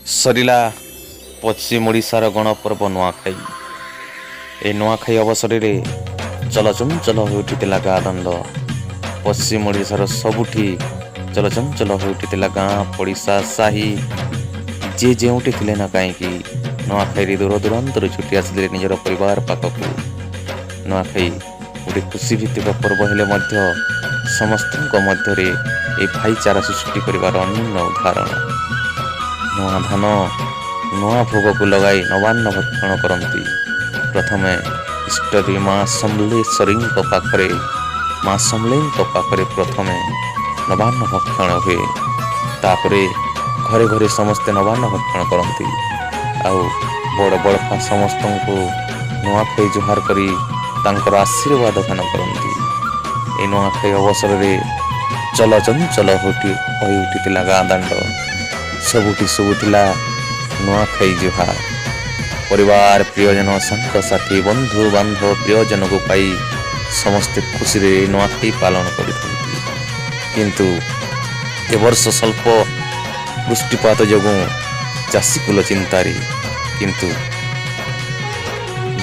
ସରିଲା ପଶ୍ଚିମ ଓଡ଼ିଶାର ଗଣପର୍ବ ନୂଆଖାଇ। ଏହି ନୂଆଖାଇ ଅବସରରେ ଚଳଚଞ୍ଚଳ ହୋଇ ଉଠିଥିଲା ଗାଁ ଦାଣ୍ଡ। ପଶ୍ଚିମ ଓଡ଼ିଶାର ସବୁଠି ଚଳଚଞ୍ଚଳ ହୋଇ ଉଠିଥିଲା। ଗାଁ, ପଡ଼ିଶା, ସାହି, ଯିଏ ଯେଉଁଠି ଥିଲେ ନା କାହିଁକି, ନୂଆଖାଇରେ ଦୂର ଦୂରାନ୍ତରୁ ଛୁଟି ଆସିଥିଲେ ନିଜର ପରିବାର ପାଖକୁ। ନୂଆଖାଇ ଗୋଟେ ଖୁସି ଭିତ୍ତିକ ପର୍ବ ହେଲେ ମଧ୍ୟ ସମସ୍ତଙ୍କ ମଧ୍ୟରେ ଏହି ଭାଇଚାରା ସୃଷ୍ଟି କରିବାର ଅନ୍ୟ ଉଦାହରଣ। ନୂଆ ଧାନ, ନୂଆ ଭୋଗକୁ ଲଗାଇ ନବାନ୍ନ ଭକ୍ଷଣ କରନ୍ତି। ପ୍ରଥମେ ଇଷ୍ଟଦେବୀ ମା ସମଲେଶ୍ୱରୀଙ୍କ ପାଖରେ, ମା ସମଲେଇଙ୍କ ପାଖରେ ପ୍ରଥମେ ନବାନ୍ନ ଭକ୍ଷଣ ହୁଏ। ତାପରେ ଘରେ ଘରେ ସମସ୍ତେ ନବାନ୍ନ ଭକ୍ଷଣ କରନ୍ତି ଆଉ ବଡ଼ ବଡ଼ପା ସମସ୍ତଙ୍କୁ ନୂଆଖାଇ ଜୁହାର କରି ତାଙ୍କର ଆଶୀର୍ବାଦ ଦାନ କରନ୍ତି। ଏହି ନୂଆଖାଇ ଅବସରରେ ଚଳଚଞ୍ଚଳ ହୋଇ ଉଠିଥିଲା ଗାଁ ଦାଣ୍ଡ। ସବୁଠି ଶୁଭୁଥିଲା ନୂଆଖାଇ ଜୁହାର। ପରିବାର, ପ୍ରିୟଜନ, ସାଙ୍ଗସାଥି, ବନ୍ଧୁ ବାନ୍ଧବ, ପ୍ରିୟଜନକୁ ପାଇ ସମସ୍ତେ ଖୁସିରେ ନୂଆଖାଇ ପାଳନ କରିଥାନ୍ତି। କିନ୍ତୁ ଏ ବର୍ଷ ସ୍ୱଳ୍ପ ବୃଷ୍ଟିପାତ ଯୋଗୁଁ ଚାଷୀକୁଲ ଚିନ୍ତାରେ। କିନ୍ତୁ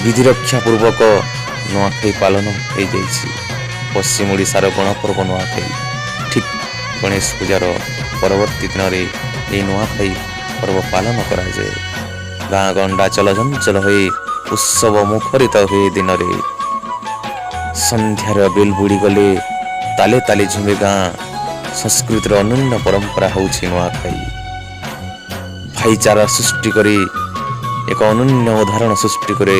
ବିଧିରକ୍ଷା ପୂର୍ବକ ନୂଆଖାଇ ପାଳନ ହୋଇଯାଇଛି। ପଶ୍ଚିମ ଓଡ଼ିଶାର ଗଣପର୍ବ ନୂଆଖାଇ। ଠିକ୍ ଗଣେଶ ପୂଜାର ପରବର୍ତ୍ତୀ ଦିନରେ ଏହି ନୂଆଖାଇ ପର୍ବ ପାଳନ କରାଯାଏ। ଗାଁ ଗଣ୍ଡା ଚଳଚଞ୍ଚଳ ହୋଇ ଉତ୍ସବ ମୁଖରିତ ହୁଏ ଦିନରେ। ସନ୍ଧ୍ୟାର ବେଲ ବୁଡ଼ିଗଲେ ତାଲେ ତାଲେ ଝୁମେ ଗାଁ। ସଂସ୍କୃତିର ଅନନ୍ୟ ପରମ୍ପରା ହେଉଛି ନୂଆଖାଇ। ଭାଇଚାରା ସୃଷ୍ଟି କରି ଏକ ଅନନ୍ୟ ଉଦାହରଣ ସୃଷ୍ଟି କରେ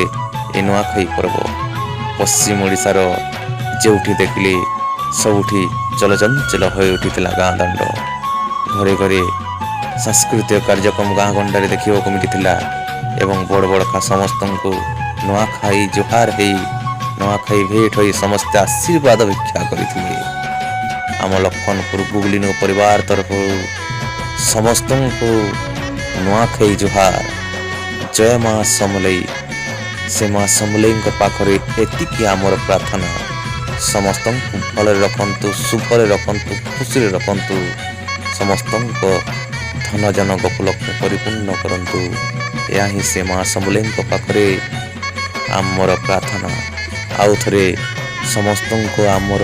ଏ ନୂଆଖାଇ ପର୍ବ। ପଶ୍ଚିମ ଓଡ଼ିଶାର ଯେଉଁଠି ଦେଖିଲେ ସବୁଠି ଚଳଚଞ୍ଚଳ ହୋଇ ଉଠିଥିଲା ଗାଁ ଦାଣ୍ଡ। ଘରେ ଘରେ ସାଂସ୍କୃତିକ କାର୍ଯ୍ୟକ୍ରମ ଗାଁ ଗଣ୍ଡାରେ ଦେଖିବାକୁ ମିଳିଥିଲା ଏବଂ ବଡ଼ ବଡ଼କା ସମସ୍ତଙ୍କୁ ନୂଆଖାଇ ଜୁହାର ହେଇ, ନୂଆଖାଇ ଭେଟ ହୋଇ ସମସ୍ତେ ଆଶୀର୍ବାଦ ଭିକ୍ଷା କରିଥିଲେ। ଆମ ଲଖନପୁର ଗୁଗଲି ନ୍ୟୁଜ୍ ପରିବାର ତରଫରୁ ସମସ୍ତଙ୍କୁ ନୂଆଖାଇ ଜୁହାର। ଜୟ ମା ସମଲେଇ। ସେ ମା ସମଲେଇଙ୍କ ପାଖରେ ଏତିକି ଆମର ପ୍ରାର୍ଥନା, ସମସ୍ତଙ୍କୁ ଭଲରେ ରଖନ୍ତୁ, ଶୁଭରେ ରଖନ୍ତୁ, ଖୁସିରେ ରଖନ୍ତୁ, ସମସ୍ତଙ୍କ ଧନ ଜନ ଗୋପଲକ୍ଷ୍ମୀ ପରିପୂର୍ଣ୍ଣ କରନ୍ତୁ। ଏହା ହିଁ ସେ ମା ସମଲେଇଙ୍କ ପାଖରେ ଆମର ପ୍ରାର୍ଥନା। ଆଉ ଥରେ ସମସ୍ତଙ୍କୁ ଆମର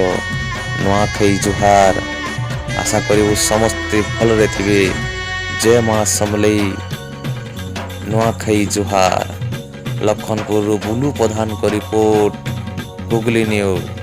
ନୂଆଖାଇ ଜୁହାର। ଆଶା କରିବୁ ସମସ୍ତେ ଭଲରେ ଥିବେ। ଜୟ ମା ସମଲେଇ। ନୂଆଖାଇ ଜୁହାର। ଲଖନପୁରରୁ ବୁଲୁ ପ୍ରଧାନଙ୍କ ରିପୋର୍ଟ, ଗୁଗଲି ନ୍ୟୁଜ୍।